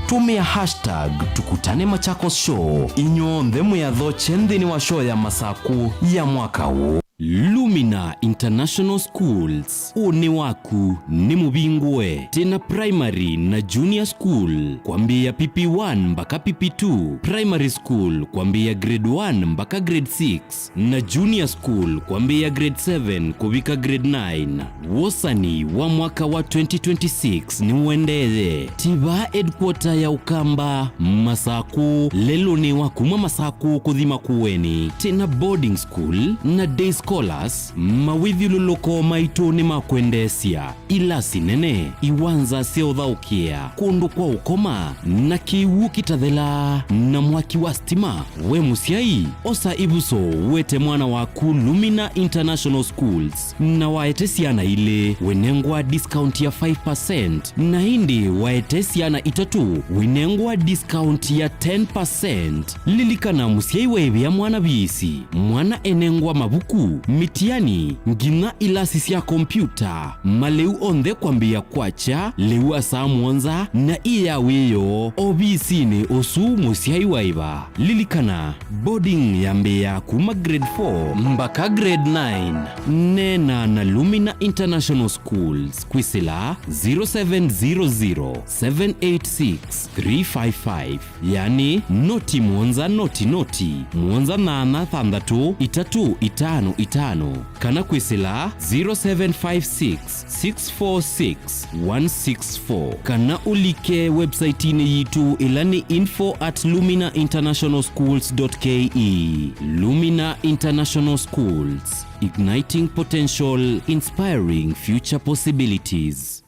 Tũmĩa hashtag Tukutane Machakos Show. Inyw'onthe mwĩathokye nthĩnĩ wa show ya Masakũ ya mwaka ũũ. Lumi Lumina International Schools. Ũnĩ waku nĩ mũvingũe. Twĩna primary na junior school, kwambĩĩa P P one mbaka P P two, primary school, kwambĩĩa grade one mbaka grade six, na junior school, kwambĩĩa grade seven kũvika grade nine. Wosani wa mwaka wa twenty twenty-six nĩũendee. Tĩ vaa headquarter ya Ũkamba, Masakũ, lelũnĩ wa kuma Masakũ kũthi Makueni. Twĩna boarding school na day scholars, mawĩthyũlũlũko maitũ nĩ ma kwendeesya. Ilasi nene, iwanza sya ũthaũkĩa, kũndũ kwa ũkoma, na kĩw'ũ kĩtathelaa, na mwaki wa stima. We mũsyai, osa ĩvuso, wete mwana waku Lumina International Schools, na waete syana ilĩ, wĩnengwa discount ya five percent, na ĩndĩ waete syana itatũ, wĩnengwa discount ya ten percent. Lilikana, mũsyai waĩvĩa mwana viisi, mwana enengwa mavuku, mĩtiani, nginya ilasi sya kompyuta, malĩu onthe kwambĩĩa kwakya lĩu wa saa mũonza na ĩ ya wĩoo ovisinĩ ũsu mũsyai waĩva. Lilikana, boarding yambĩĩa kuma grade four mbaka grade nine. Neena na Lumina International Schools kwĩsĩla zero seven zero zero, seven eight six, three five five. Yani, noti mũonza noti noti, mũonza nyanya thanthatũ itatũ itano itano, kana kwĩsĩla zero seven five six, six four six, one six four, kana ũlike website-inĩ yitũ ĩla nĩ info at lumina international schools dot K E. Lumina International Schools, igniting potential, inspiring future possibilities.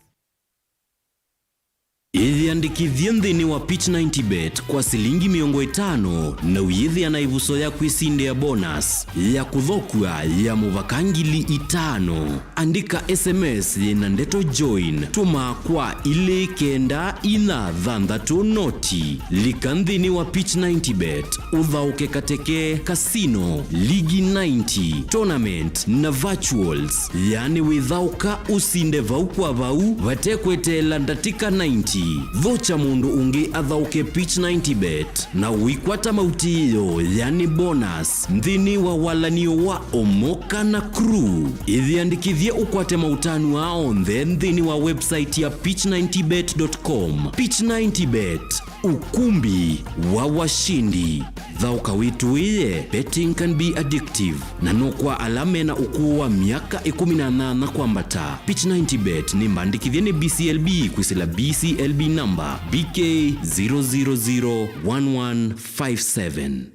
Ĩyĩandĩkĩthye nthĩnĩ wa Pitch ninety bet kwa silingi mĩongo ĩtano na ũyĩthĩa na ĩvuso ya kwĩsindĩa bonus ya kũthokua ya mũvaka ngili itano. Andĩka S M S yĩna ndeto join, tũma kwa ilĩ kenda inya thanthatũ noti. Lika nthĩnĩ wa Pitch ninety bet, ũthaũke kateke, casino, ligi ninety, tournament na virtuals. Yani wĩthaũka ũsinde vau kwa vau vate kweteela ndatĩka ninety. Vocha mũndũ ũngĩ athaũke Pitch ninety bet na ũikwata mautĩĩo, yani bonus, nthĩnĩ wa walanio wa Omoka na Crew. Ĩyĩandĩkĩthye ũkwate maũtanu aa onthe nthĩnĩ wa website ya pitch ninety bet dot com. Pitch ninety bet, ukumbi wa washindi. Thaũka wĩtũĩe, betting can be addictive, na no kwa ala mena ũkũũ wa myaka ĩkũmi na nyanya kwambata. Pitch ninety bet nĩ mbandĩkĩthye nĩ B C L B kwĩsĩla B C L B number B K zero zero zero one one five seven.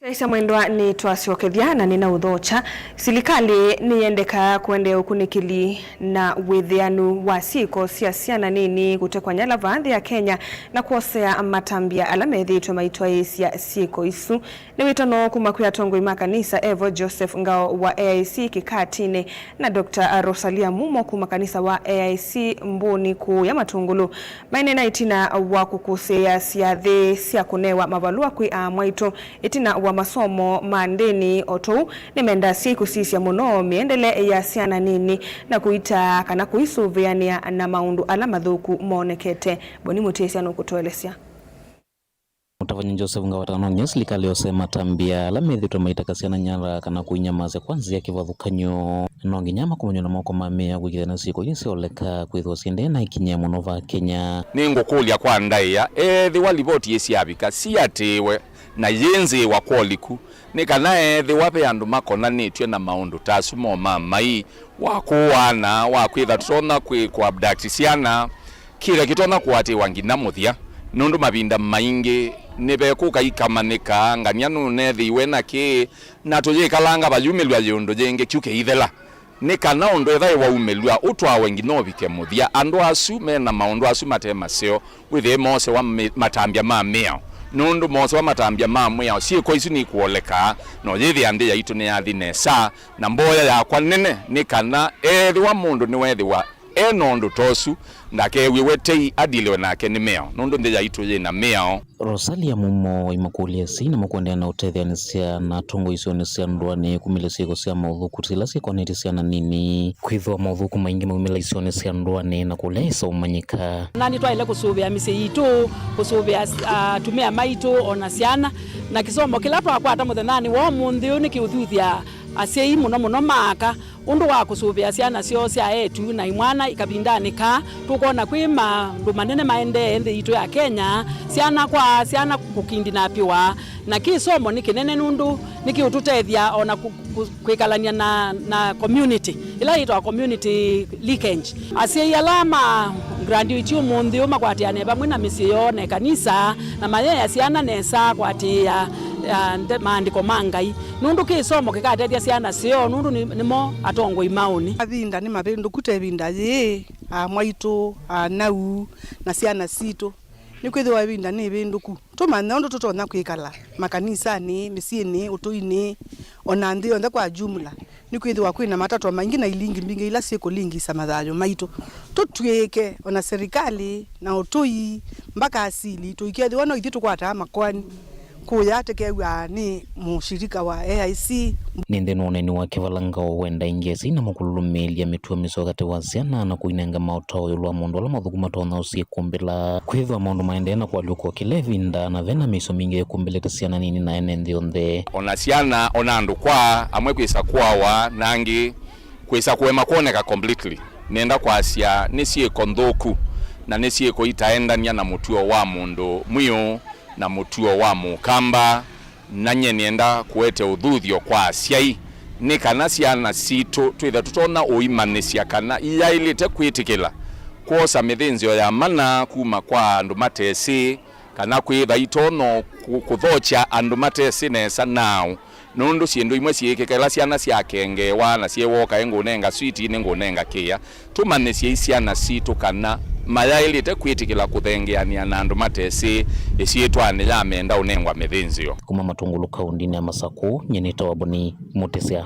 Aisya mwendwa, nĩtwasyokethya na nĩnaũthokya. Silikalĩ nĩyendekaa kũendeea ũkunĩkĩli na wĩthĩanu wa syĩko sya syana nini kũtekw'a nyala vaa nthĩ ya Kenya na kwosea matambya ala methĩĩtwe maitwaĩĩsya syĩko isu. Nĩ wĩtano kuma kwĩ atongoi ma kanisa, evo Joseph Ngao wa A I C Kĩkatinĩ na Doctor Rosalia Mumo kuma kanisa wa A I C Mbũni kũũya Matũngũlũ. Maineena ĩtina wa kũkũsĩĩa syathĩ sya kũnewa mavalũa kwĩ aa mwaitũ ĩtina wa masomo ma ndĩni. O tũu, nĩmendaa asyai kũsisya mũno mĩendele ya syana nini na kũitaa kana kũisũvĩanĩa na maũndũ ala mathũku monekete. Boni Mũtĩsya nũkũtũelesya. Mũtavany'a Joseph Ngao atanonye silikalĩ yose matambya ala methĩtwe maitaka syana nyara kana kũinyamasya kwa nzĩa ya kĩvathũkany'o. No nginya makomany'we na moko ma mĩao kwĩkĩthya na syĩko ii syaoleka kwĩthĩwa syendee na ikinyĩa mũno vaa Kenya. Nĩngũkũlya kwa ndaĩa, ethĩwa livoti ĩsyavika, siatĩĩwe na yĩnzĩĩwa kwa ũliku, nĩ kana ethĩwa ve andũ makonanĩtw'e na maũndũ ta asu mo ma mai, wa kũaana, wa kwĩtha tũtonya kwĩ kũ abduct syana, kĩla kĩtonya kũatĩĩwa nginya mũthya, nũndũ mavinda maingĩ nĩvekũka ikamanĩka, ngania nũnethĩiwe na kĩĩ, na tũyĩkalanga vayumĩlw'a yĩũndũ yĩngĩ kyu kĩithela. Nĩ kana ũndũ ethĩwa waumĩlw'a ũtwawe nginya ũvike mũthya, andũ asu me na maũndũ asu mate maseo wĩthĩe moosewa mĩ-, matambya ma mĩao. Nũndũ moosewa matambya ma mwĩao, syĩko isu nikũoleka, no yĩthĩa nthĩ yaitũ nĩyathi nesa. Na mboya yakwa nene nĩ kana ethĩwa mũndũ nĩwethĩwa e na ũndũ ta ũsu, ndakew'e we tei adiliwe nake nĩ mĩao, nũndũ nthĩ yaitũ yĩ na mĩao. Rosalia Mumo, imakũlya asyai nĩmakũendeea na ũtetheanĩsya na atongoi isionĩ sya ndũanĩ kumĩlya syĩko sya maũthũku ta ila syĩkonetye syana nini. Kwĩthĩwa maũthũku maingĩ maumĩla isionĩ sya ndũanĩ na kũlea ĩsaũmanyĩka. Na nĩtwaĩle kũsũvĩa mĩsyĩ yitũ, kũsũvĩa, ah, atumĩa maitũ, o na syana. Na kĩsomo kĩla twakwata mũthenyanĩ wa ũmũnthĩ ũyũ nĩ kĩũthuthya asyai mũno mũno ma aka ũndũ wa kũsũvĩa syana syoo sya eĩtu na imwana ikavindanĩ kaa. Tũkwona kwĩ maũndũ manene maendee nthĩ yitũ ya Kenya, syana kwa syana kũkindinapĩwa. Na kĩsomo nĩ kĩnene nũndũ nĩkĩũtũtethya o na kũ-, kũ-, kwĩkalany'a na, na community, ĩla yĩtawa community leakage. Asyai ala ma graduate ũmũnthĩ ũyũ makwatĩanĩe vamwe na mĩsyĩ yoo na ĩkanisa, na mayeea syana nesa kũatĩĩa, ah, nde-, maandĩko ma Ngai, nũndũ kĩsomo kĩkatethya syana syoo, nũndũ nĩ, nĩmo atongoi ma ũnĩ. Mavinda nĩ mavĩndũku, ta ĩvinda yĩĩ, aamwaitũ, anau, na syana sitũ. Nĩkwĩthĩwa ĩvinda nĩ ĩvĩndũku. Tũmanye ũndũ tũtonya kwĩkala makanisanĩ, mĩsyĩnĩ, ũtũinĩ, o na nthĩ yonthe kwa jumla. Nĩkwĩthĩwa kwĩ na matatwa maingĩ na ilingi mbingĩ ila syĩkũlingisa mathayũ maitũ. Tũtw'ĩke o na serikali na ũtũi mbaka asili, tũikethĩwa no ithyĩ tũkwataa makoani kũya tũkew'aa nĩ mũshirika wa A I C. Nĩ nthĩnĩ wa ũneeni wake vala Ngao wenda ingĩ asyai nĩmakũlũlũmĩĩlya mĩtuo mĩseo katĩ wa syana na kũinenga maũtao ĩũlũ wa maũndũ ala mathũku matonya ũsyĩkũmbĩla. Kwĩthĩwa maũndũ maendee na kũalyũka o kĩla ĩvinda, na ve na mĩisyo mingĩ yĩkũmbĩlĩte syana nini na ene nthĩ yonthe. O na syana, o na andũ kwa amwe kwĩsa kũawa, na angĩ kwĩsa kũema kwoneka completely. Nenda kwasya nĩ syĩko nthũku, na nĩ syĩko itaendany'a na mũtuo wa mũndũ mwiũ na mũtuo wa Mũkamba. Na nyie nĩenda kũete ũthuthyo kwa asyai nĩ kana syana sitũ twĩthe tũtonya ũimanyĩsya kana iyaĩlĩte kwĩtĩkĩla kwosa mĩthĩnzĩo ya mana kuma kwa andũ matesĩ, kana kwĩtha itonya kũ-, kũthokya andũ matesĩ nesa naaũ, nũndũ syĩndũ imwe syĩkĩka ĩla syana syakengeewa na syĩwa kaĩ ngũnenga switi, nĩngũnenga kĩya. Tũmanyĩsyei syana sitũ kana mayaĩlĩte kwĩtĩkĩla kũthengeanĩa na andũ matesĩ ĩsyĩtwanĩ ya menda ũnengwa mĩthĩnzĩo. Kuma Matungulu kaũndĩnĩ ya Masakũ, nyie nĩtawa Boni Mũtĩsya.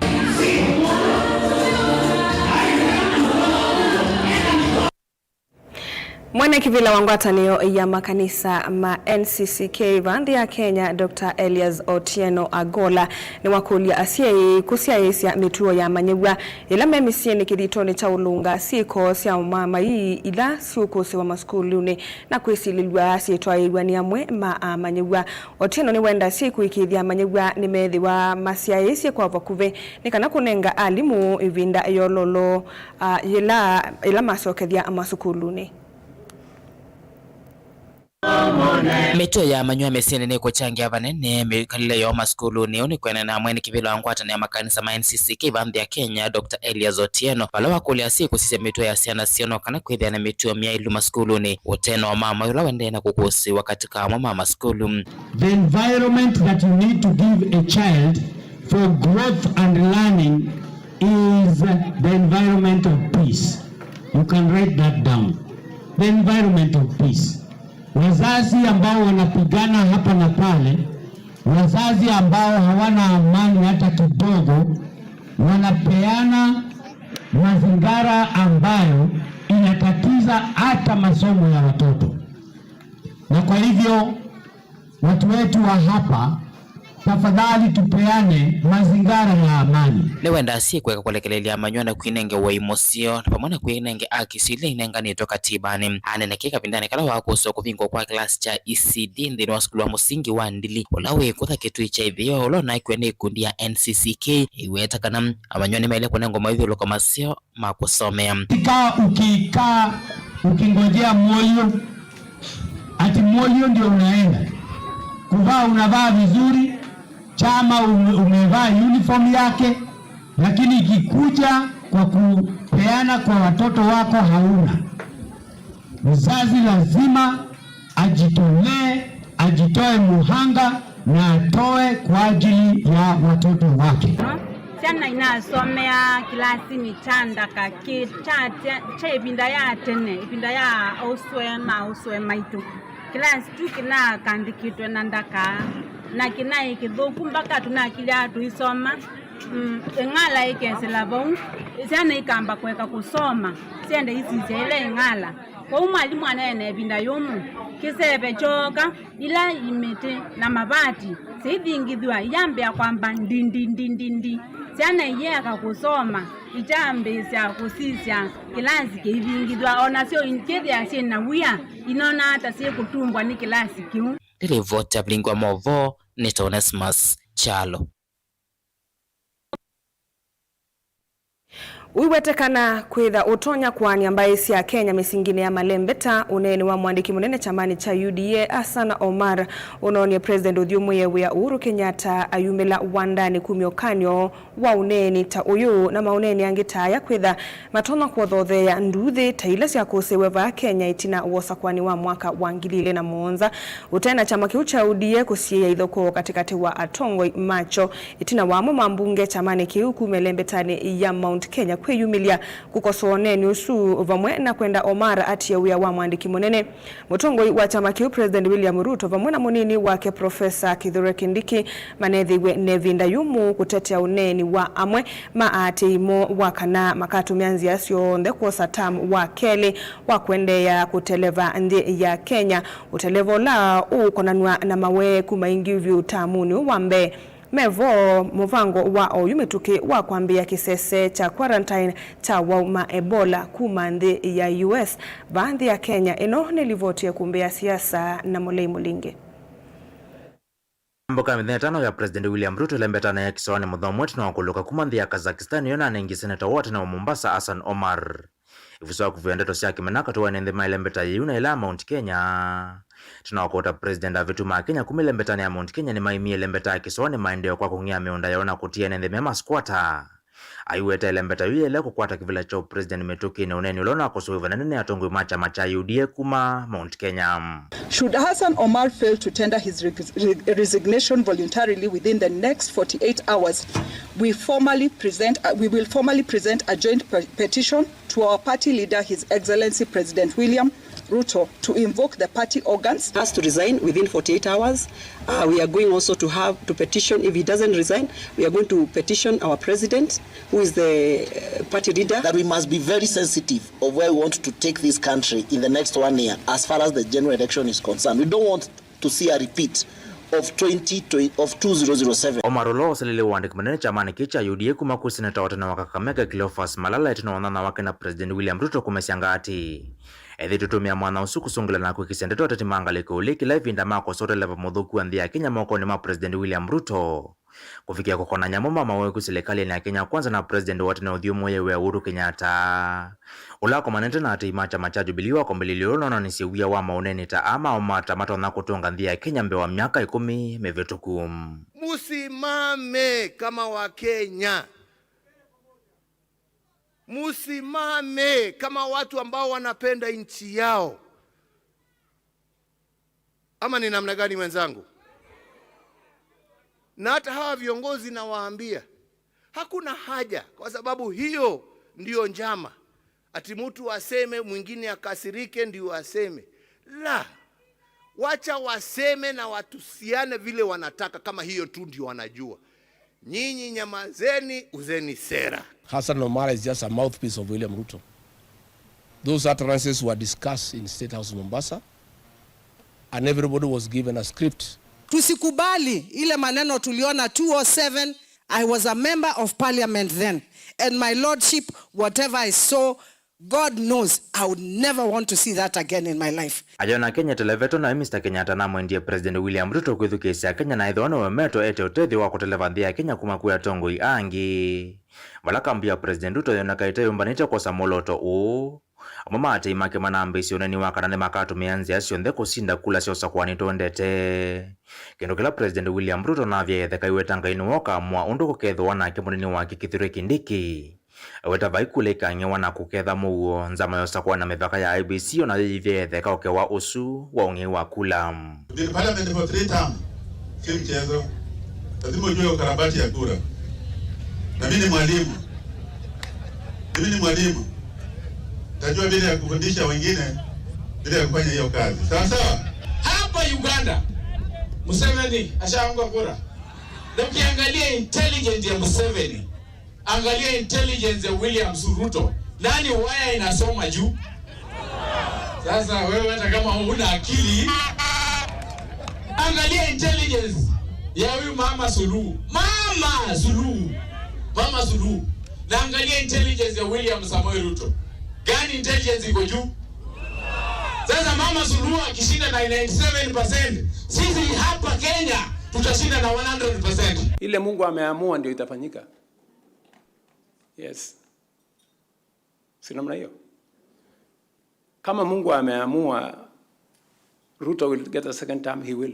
Mwene kĩvĩla wa ngwatanĩo ya makanisa ma N C C K va nthĩ ya Kenya, Doctor Elias Otieno Agola, nĩwakũlya asyai kũsyaĩĩsya mĩtuo ya amanyĩw'a yĩla me mĩsyĩnĩ kĩthitonĩ kya ũlũnga syĩko sya ũmaamai ila siũkũsĩwa masukulunĩ na kwĩsilĩlw'a syĩtwaĩĩw'a nĩ amwe ma amanyĩw'a. Otieno nĩwenda asyai kũĩkĩĩthya amanyĩw'a nĩmethĩwa masyaĩĩsye kwa vakuvĩ nĩ kana kũnenga alimũ ĩvinda yololo, a, yĩla, yĩla masokethya masukulunĩ. Mĩtuo ya amanyĩw'a mĩsyĩnĩ nĩkũkyangĩa vanene mĩkalĩle yoo masukulunĩ. Ũu nĩ kwĩanana na mwene kĩvĩla wa ngwatanĩo ya makanisa ma N C C K va nthĩ ya Kenya, Doctor Elias Otieno, vala wakũlya asyai kũsisya mĩtuo ya syana syoo no kana kwĩthĩa na mĩtuo myaĩlu masukulunĩ. Ũteno wa mama ũla ũendee na kũkũsĩĩwa katĩ ka amwe ma masukulu. The environment that you need to give a child for growth and learning is the environment of peace. You can write that down. The environment of peace. Wazazi ambao wanapigana hapa na pale, wazazi ambao hawana amani hata kidogo, wanapeana mazingara ambayo inatatiza hata masomo ya watoto. Na kwa hivyo, watu wetu wa hapa, tafadhali tupeane mazingara ya amani. Nĩwenda asyai kũeka kũlekelelya amanyĩw'a na kwĩnenge ũai mũseo, na vamwe na kwĩnenge aki sila inenganĩtwe katibanĩ. Anene kĩ kavindanĩ kala wakũsĩwa kũvingũwa kwa kĩlasi kya E C D nthĩnĩ wa sukulu wa mũsingi wa Ndili, ũla wĩ kũtha kĩtuĩ kya ĩtheo, ũla ũnakiwe nĩ ikundi ya N C C K, ĩweta kana amanyĩw'a nĩmaĩle kũnengwa maũthyũlũko maseo ma kũsomea. Kaa ukikaa ukingojea moyo, ati moyo ndio unaenda. Kuvaa unavaa vizuri, chama ume-, umevaa uniform yake, lakini ikikuja kwa kupeana kwa watoto wako hauna. Mzazi lazima ajitolee, ajitoe muhanga na atoe kwa ajili ya watoto wake. Syana inasomea kĩlasinĩ kya ndaka kĩ-, kya, kya, kya ĩvinda ya tene, ĩvinda ya aũsũe ma aũsũe maitũ. Kĩlasi tu kĩnakandĩkĩtwe na ndaka, na kĩnaĩ kĩthũku mpaka tũnakilya tũisoma. Mm, ĩng'ala ĩkesĩla vau, syana ikamba kũeka kũsoma, syende isisya ĩla ĩng'ala. Kwoou mwalimũ aneene ĩvinda yũmũ, kĩseve kyooka, ila imĩtĩ na mavati syaithingithw'a iyambĩĩa kwamba ndi, ndi, ndi, ndi, ndi. Syana iyĩeka kũsoma, ikyambĩĩsya kũsisya kĩlasi kĩithingithw'a, o nasyo ikĩthĩa syĩ na wia, inonaa ta syĩkũtungwa nĩ kĩlasi kĩu. Nĩ livoti ya Vilingi wa Maũvoo nĩ ta Onesmus Kyalo. Ũiwetekana kwĩtha ũtonya kũaany'a mbaĩ sya Kenya mĩsinginĩ ya malembeta, ũneeni wa mũandĩki mũnene kyamanĩ kya U D A Hassan Omar ũnoonie President ũthyũmũĩe wĩa Uhuru Kenyatta ayumĩla wandanĩ kumya ũkany'o wa ũneeni ta ũyũ na maũneeni angĩ ta aya kwĩtha matonya kũthootheea nduuthĩ ta ila syakũsĩwe vaa Kenya ĩtina wa ũsakũani wa mwaka wa ngili ilĩ na mũonza. Ũtee na kyama kĩu kya U D A kũsiĩĩa ithokoo katĩkatĩ wa atongoi makyo, ĩtina wa amwe ma mbunge kyamanĩ kĩu kuma ĩlembetanĩ ya Mount Kenya kwĩyumĩlya kũkosoa ũneeni ũsu, vamwe na kwenda Omar atie wĩa wa mwandĩki mũnene. Mũtongoi wa kyama kĩu, President William Ruto, vamwe na mũnini wake, Professor Kithure Kindiki, manethĩiwe na ĩvinda yũmũ kũtetea ũneeni wa amwe ma aatĩĩi moo wa kana makatũmĩa nzĩa syonthe kwosa term wa kelĩ wa kũendeea kũteleva nthĩ ya Kenya, ũteleva ũla ũũkonanw'a na maweeku maingĩ vyũ termũnĩ ũũ wa mbee. Me vo mũvango wa oyu mĩtũkĩ wa kwambĩĩa kĩsese kya quarantine kya wau ma Ebola kuma nthĩ ya U S vaa nthĩ ya Kenya. Ĩno nĩ livoti ya ĩkumbĩ ya siasa na Mũlei Mũlingi. Mboka ya mĩthenya ĩtano ya President William Ruto ĩlembetanĩ ya kĩsoanĩ mũthomwe ĩtina wa kũlũka kuma nthĩ ya Kazakhstan, ĩyo nanengie seneta wa tene wa Mombasa, Hassan Omar. Ĩvuso ya kũvĩa ndeto sya kĩmena katĩ wa ene nthĩ ma ĩlembeta yĩu na ĩla ya Mount Kenya. Ĩtina wa kũota President, avĩtu ma Kenya kuma ĩlembetanĩ ya Mount Kenya nĩmaimie ĩlembeta ya kĩsoanĩ maendeeo kwa kũng'ĩa mĩũnda yoo na kũtia ene nthĩ me ma squatter. Aiweta ĩlembeta yu yĩele kũkwata kĩvĩla kya President mĩtũkĩnĩ, ũneeni ũla ũnakosoiwe vanene nĩ atongoi ma kyama kya U D A kuma Mount Kenya. Should Hassan Omar fail to tender his res-, re-, resignation voluntarily within the next forty-eight hours, we formally present, uh, we will formally present a joint pe-, petition to our party leader, His Excellency President William Ruto, to invoke the party organs. Has to resign within forty-eight hours. Uh, we are going also to have to petition, if he doesn't resign, we are going to petition our president, who is the, uh, party leader. That we must be very sensitive of where we want to take this country in the next one year as far as the general election is concerned. We don't want to see a repeat of twenty, of two thousand seven. Omar ũla wasilile ũandĩki mũnene kyamanĩ kĩĩ kya U D A kuma kwĩ seneta wa tene wa Kakamega, Cleophas Malala, ĩtina wa ũnyanya wake na President William Ruto kũmesya ngatĩ. Ethĩĩtwe tũtũmĩa mwanya ũsu kũsũngĩla na kwĩkĩsya ndeto ateti ma ngalĩko ĩũlũ kĩla ĩvinda makosa ũteleva mũthũku wa nthĩ ya Kenya mokonĩ ma President William Ruto. Kũvikĩa kũkonany'a amwe ma maweeku silikalĩnĩ ya Kenya Kwanza na President wa tene ũthyũmũĩe wĩa Uhuru Kenyatta, ũla akomanĩte na aatĩĩi ma kyama kya Jubilee wa kwambĩlĩlyo ũla ũnoonanisye wia wa maũneeni ta aa ma Omar ta matonya kũtũnga nthĩ ya Kenya mbee wa myaka ĩkũmi mĩvĩtũku. Musimame kama Wakenya. Musimame kama watu ambao wanapenda nchi yao. Ama ni namna gani, wenzangu? Na hata hawa viongozi nawaambia, hakuna haja, kwa sababu hiyo ndio njama. Ati mtu aseme, mwingine akasirike ndio aseme. La, wacha waseme na watusiane vile wanataka, kama hiyo tu ndio wanajua. Nyinyi nyamazeni, uzeni sera. Hassan Omar is just a mouthpiece of William Ruto. Those utterances were discussed in State House Mombasa, and everybody was given a script. Tusikubali ile maneno tuliona two oh seven. I was a member of parliament then, and my lordship, whatever I saw, God knows, I would never want to see that again in my life. Ayona Kenya televeto na Mister Kenyatta namwendie President William Ruto kwĩthukĩĩsya Kenya na ethĩwa nĩwemetwe ete ũtethyo wa kũteleva nthĩ ya Kenya kuma kwĩ atongoi angĩ. Vala kambi ya President Ruto yoneka ĩteyũmbanĩtye kwosa mwolooto ũũ, amwe ma aatĩĩi make manambĩĩsye ũneeni wa kana nĩmakatũmĩa nzĩa syonthe kũsinda kula sya ũsakũani tũendete. Kĩndũ kĩla President William Ruto navyaĩe etheka aiweta Ngai nĩwe ũkamũa ũndũ kũkethĩwa nake mũnini wake Kithure Kindiki. Aweta vai kula ikang'ewa na kũketha mũuo, nzama ya ũsakũani na mĩvaka ya I E B C o nayo yĩivyaĩe etheka ũkewa ũsu wa ũng'ei wa kula. Been in parliament for three term, si mchezo. Lazima ujue ukarabati ya kura. Na mimi ni mwalimu. Mimi ni mwalimu. Tajua vile ya kufundisha wengine vile ya kufanya hiyo kazi. Sawa sawa? Hapa Uganda, Museveni ashaangwa kura. Na ukiangalia intelligence ya Museveni, angalia intelligence ya William Ruto. Nani waya inasoma juu? Sasa wewe, hata kama huna akili, angalia intelligence ya huyu Mama Suluhu. Mama Suluhu. Mama Suluhu. Na angalia intelligence ya William Samoei Ruto. Gani intelligence iko juu? Sasa Mama Suluhu akishinda na ninety-seven percent, sisi hapa Kenya tutashinda na one hundred percent. Ile Mungu ameamua ndio itafanyika. Yes. Si namna hiyo? Kama Mungu ameamua Ruto will get a second term, he will.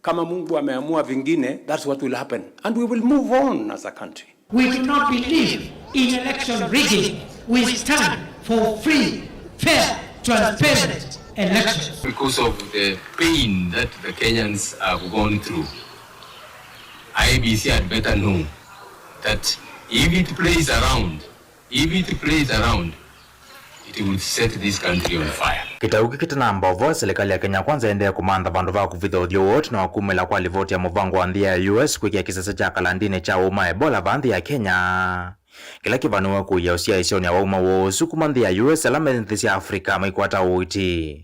Kama Mungu ameamua vingine, that's what will happen. And we will move on as a country. We do not believe in election rigging. We stand for free, fair, transparent elections. Because of the pain that the Kenyans have gone through, I E B C had better know that if it plays around, if it plays around, it will set this country on fire. Kĩtau kĩu kĩtanamba ũvoo, serikali ya Kenya Kwanza ĩendee kũmantha vandũ va kũvitha ũthyũ woo ĩtina wa kumĩla kwa livoti ya mũvango wa nthĩ ya U S kwĩkĩa kĩsese kya kalandinĩ kya ũũ ma Ebola vaa nthĩ ya Kenya, kĩla kĩvanĩwe kũia ũsyaĩĩsyonĩ wa ũma woo ũsu kuma nthĩ ya U S ala me nthĩ sya Africa maikwata ũiiti.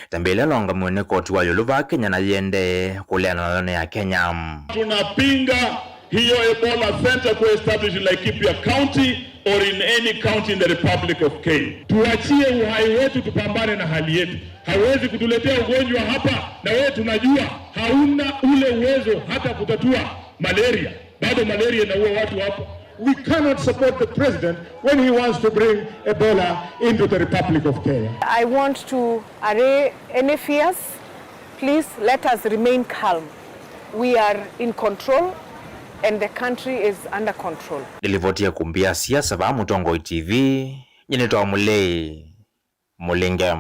Ĩtambya yĩla yaũngamiwe nĩ koti wa ĩũlũ vaa Kenya na yĩendee kũleana nayo nĩ ya Kenya. Tunapinga hiyo Ebola Center kuwa established in Laikipia County or in any county in the Republic of Kenya. Tuachie uhai wetu, tupambane na hali yetu. Hawezi kutuletea ugonjwa hapa, na wewe tunajua hauna ule uwezo hata kutatua malaria. Bado malaria inaua watu hapo. We cannot support the president when he wants to bring Ebola into the Republic of Kenya. I want to allay any fears. Please let us remain calm. We are in control and the country is under control. Nĩ livoti ya Kumbi ya Siasa vaa Mũtongoi T V, nyie nĩtawa Mũlei Mũlinge.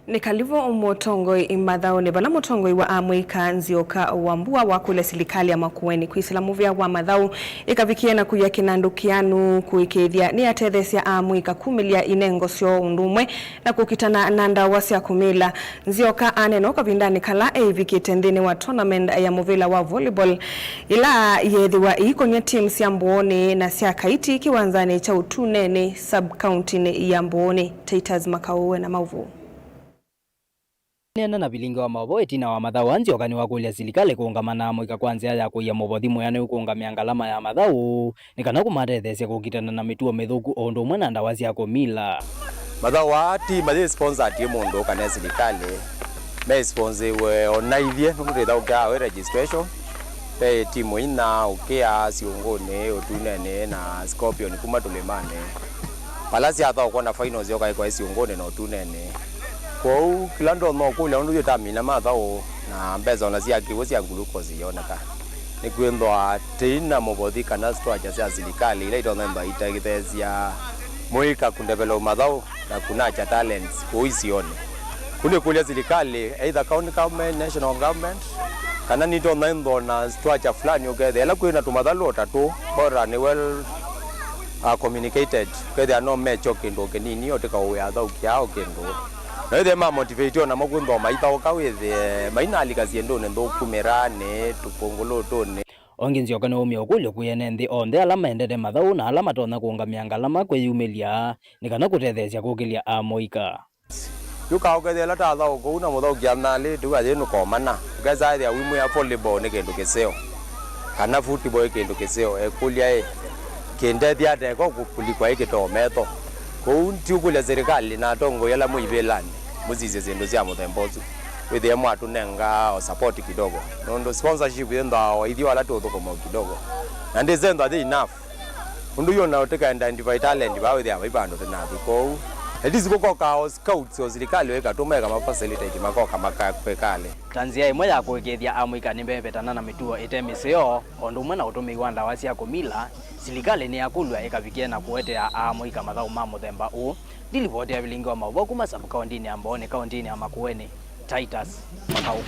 Nĩ kalivu mũtongoi mathaũnĩ, vala mũtongoi wa amũika Nzioka Wambua wakũlya silikalĩ ya Makueni kwĩsĩla mũvĩa wa mathaũ ĩkavikĩe na kũia kĩnandũ kĩanu kũĩkĩĩthya nĩyatetheesya amũika kumĩlya inengo syoo ũndũ ũmwe na kũkitana na ndawa sya kũmila. Nzioka aneena kavindanĩ kala eĩvikĩte nthĩnĩ wa tournament ya mũvĩla wa volleyball, ĩla yeethĩwa ĩikony'a timu sya Mbooni na sya Kaiti kĩwanzanĩ kya Ũtunenĩ, sub-county-nĩ ya Mbooni. Titus Makaũ e na maũvoo. Aneena na vilingi wa maũvoo ĩtina wa mathaũ, Nzioka nĩwakũlya silikalĩ kũũngama na amũika kwa nzĩa ya kũia mũvothi mwĩanĩu kũũngamĩa ngalama ya mathaũ nĩ kana kũmatetheesya kũkitana na mĩtuo mĩthũku o ũndũ ũmwe na ndawa sya kũmila. Mathaũ aa ti mayĩ sponsored nĩ mũndũ kana silikalĩ, me sponsoriwe o na ithyĩ nũndũ twĩthaũkĩaa wĩ registration. Ve timu inya, Ũkĩa, Siũngũnĩ, Ũtunenĩ na Scorpion kuma Tũlĩmanĩ, vala syathaũkwa na finals yoka ĩkwa Siũngũnĩ na Ũtunenĩ. Kwoou kĩla ndonya ũkũlya nũndũ yĩtamina mathaũ na mbesa ona sya kĩw'ũ sya glucose iyoneka. Nĩkwĩthwa tĩi na mũvothi kana structure sya silikalĩ ila itonya ithwa itetheesya mũika kũdevelop mathaũ na kũnakya talents kũu isionĩ. Kũu nĩkũlya silikalĩ, either county government, national government, kana nitonya ĩthwa na structure fulani ũkethĩa ĩla kwĩ na tũmathalũ o ta tũũ, bora nĩ well, uh, communicated, ũkethĩa no mekyo kĩndũ kĩnini ũtĩka ũwĩa athaũkĩa o kĩndũ. Na wĩthĩe ma motivate o namo kwĩthwa maithaũka wĩthĩe mainalika syĩndũnĩ nthũku, mĩraanĩ, tũkũngũlũtũnĩ. Ongi Nzioka nĩwaumie ũkũlyo kwĩ ene nthĩ onthe ala maendete mathaũ na ala matonya kũũngamĩa ngalama kwĩyumĩlya nĩ kana kũtetheesya kũkĩlya amũika. Yu kaũkethĩa ĩla tathaũka ũu na mũthaũki anaalĩ, tũw'a yĩ nũkomana. Ũkesa ethĩa wimwĩa volleyball nĩ kĩndũ kĩseo, kana football nĩ kĩndũ kĩseo, ekũlya ĩ, kĩndethya ata eka kũlikwa ĩ kĩtoo metho? Kwoou tiũkũlya silikalĩ na atongoi ala mwĩ ivĩlanĩ mũsisye syĩndũ sya mũthemba ũsu, wĩthĩe mwatũnenga o support kidogo, nũndũ sponsorship yĩthĩawa o ithyĩ ala tũũthũkũma o kidogo, na ndĩsĩ ĩthwa yĩ enough. Ũndũ yu ona ũtĩka identify talent vaa wĩthĩa vai vandũ tũnathi. Kwoou at least kũkoka o scouts o silikalĩ ĩkatũma ĩkama facilitate makoka maka kwĩkalĩ. Ta nzĩa ĩmwe ya kũĩkĩĩthya amũika nĩmevetana na mĩtuo ĩte mĩseo, o ũndũ ũmwe na ũtũmĩi wa ndawa sya kũmila, silikalĩ nĩyakũlw'a ĩkavikĩe na kũetea amũika mathaũ ma mũthemba ũũ. Ndilivoti ya vilingi wa maũvoo kuma sub-kaũntĩnĩ ya Mbooni, kaũntĩnĩ ya Makueni, Titus Makau.